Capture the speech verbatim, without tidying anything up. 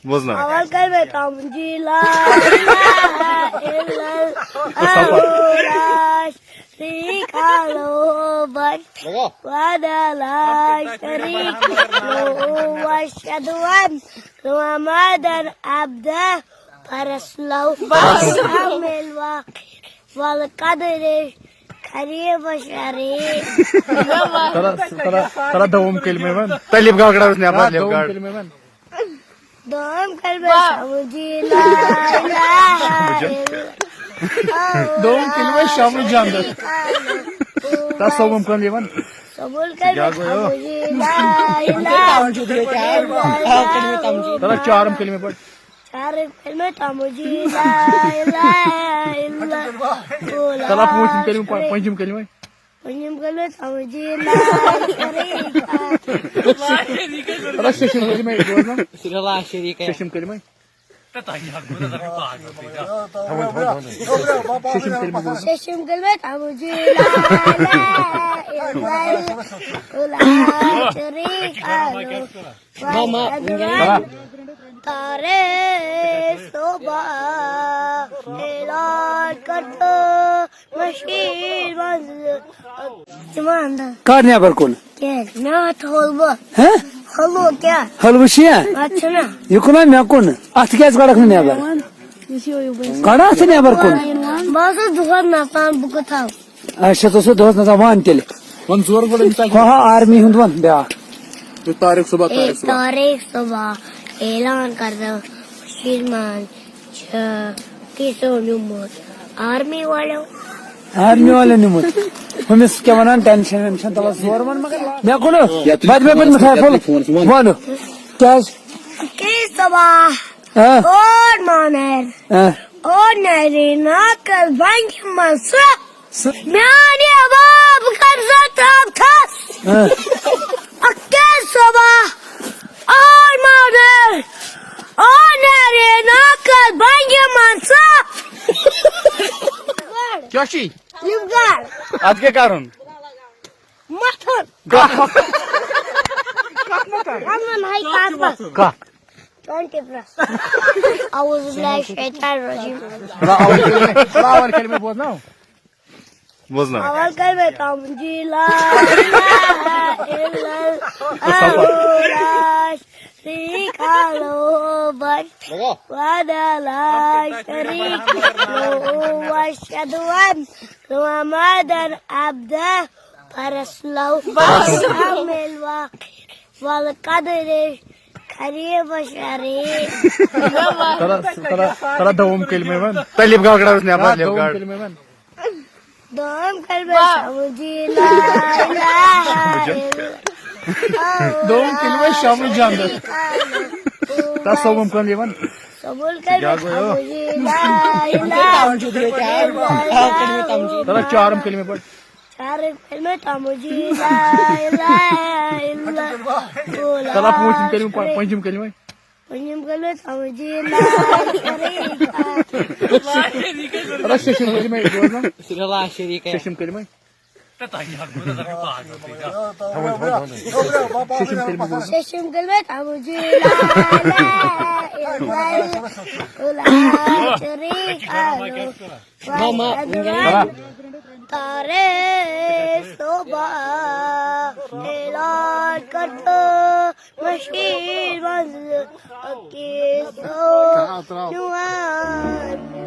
بوزناو۔ اول کلمہ تام جی لا الہ الا اللہ، لا شریک لہ، بش وحدہ لا شریک لہ، واشہد ان محمدا عبدہ ورسولہ۔ بس۔ والقدر خیرہ وشرہ۔ ترا، ترا، ترا دوم کلمہ ون۔ تہ لپ گاڑ، گڑا نیا ترا بس لپ دوم گاڑ۔ کلمہ ون۔ دوم کلمہ واہ۔ سمجھی لا الہ الا اللہ۔ دوم کلمہ شمس جان۔ تہ سوم کلمہ ون۔ سوم کلمہ کیا گوٚو؟ سمجھی لا الہ الا اللہ۔ ترا چارم کلمہ پڑھ۔ چارم کلمہ تام جی لا الہ الا اللہ۔ ترا پوٗنٛژِم کلمہ، پہ-، پنجم کلمہ۔ پنجم کلمہ تام جی لا شریک۔ ترا ششم کلمہ، بوزناو۔ لا شریک۔ ششم کلمہ۔ ششم کلمہ بوزناو۔ ششم کلمہ تام جی لا الہ الا اللہ، لا شریک لہ۔ ماما، تارے صبح اعلان کرتو مشیر منز۔ کر نیبر کن۔ کیٛازِ؟ مےٚ آو تھوٚل بہٕ۔ ہہ؟ حلوٕ کیٛاہ؟ حلوٕ چھُیا؟ اَتھ چھُنہ۔ یہِ کُنا مےٚ کُن؟ اَتھ کیٛازِ کڑکھ نہٕ نیبر؟ کڑ اَتھ نیبر کُن۔ بہٕ اوسُس دۄہَس نَژان، بہٕ کوٚت تھاوٕ؟ اچھا، ژٕ اوسُکھ دۄہَس نَژان، وَن تیٚلہِ۔ وَن زورٕ گۄڈٕ أمِس تَتہِ۔ ہۄ، ہۄ، آرمی ہُنٛد وَن بیٛاکھ۔ تہٕ طارق صٲبا، اے، طارق صٲبا۔ طارق صٲبا اعلان کَرنہٕ کٔشیٖرِ منٛز چھِ کیسو نیوٗمُت آرمی والیو۔ آرمی والیو نیوٗمُت۔ ہُمِس کیٛاہ وَنان، ٹٮ۪نشَن وٮ۪نشَن تَلَس زورٕ وَن مگر۔ مےٚ کُنہٕ، بَتہٕ مےٚ پَتہٕ مِٹھایہِ پھوٚل۔ وَنہٕ۔ کیٛازِ؟ کیس صٲبا۔ آ۔ اور مانر۔ آ۔ اور نَرِ ناکَس بَنٛگہِ منٛز سُہ۔ سُہ۔ میٛانہِ باب کر زٕ ترٛاو تھَس۔ آ۔ اَکھ کیس صٲبا۔ اور مانر۔ اور نَرِ ناکَس بَنٛگہِ منٛز سُہ۔ کیٛاہ چھی؟ لِپ گاڈ۔ اَتھ کیٛاہ کَرُن؟ مَتھُن۔ کَتھ مَتھ-، کَتھ مَتھُن؟ وَنُن ہے کَتھ مَتھ۔ کَتھ؟ Twenty plus. اعوذ باللہ الشیطان الرجیم۔ تھوڑا اول کلمہ، تھوڑا اول کلمہ بوزناو۔ بوزناو۔ اول کلمہ تام جی لا الہ الا اللہ، لا شریک لہ، بش وحدہ لا شریک لہ، واشہد ان محمدا عبدہ ورسولہ۔ بس۔ والقدر خیرہ وشرہ۔ ترا، ترا، ترا دوم کلمہ ون۔ تہ لپ گاڑ، گڑا نیا بس لپ گاڑ۔ دوم کلمہ ون۔ دوم کلمہ واہ۔ سمجھی لا الہ الا اللہ۔ دوم کلمہ شمس جان۔ تہ سوم کلمہ ون۔ سوم کلمہ کیا گوٚو؟ سمجھی لا الہ الا اللہ۔ ترا چارم کلمہ پڑھ۔ چارم کلمہ تام جی لا الہ الا اللہ۔ ترا پوٗنٛژِم کلمہ، پہ-، پنجم کلمہ۔ پنجم کلمہ تام جی لا شریک۔ ترا ششم کلمہ، بوزناو۔ لا شریک۔ ششم کلمہ۔ ششم کلمہ بوزناو۔ ششم کلمہ تام جی لا الہ الا اللہ، لا شریک لہ۔ ماما، تارے صبح اعلان کرتو مشیر منز اکی سو نوان۔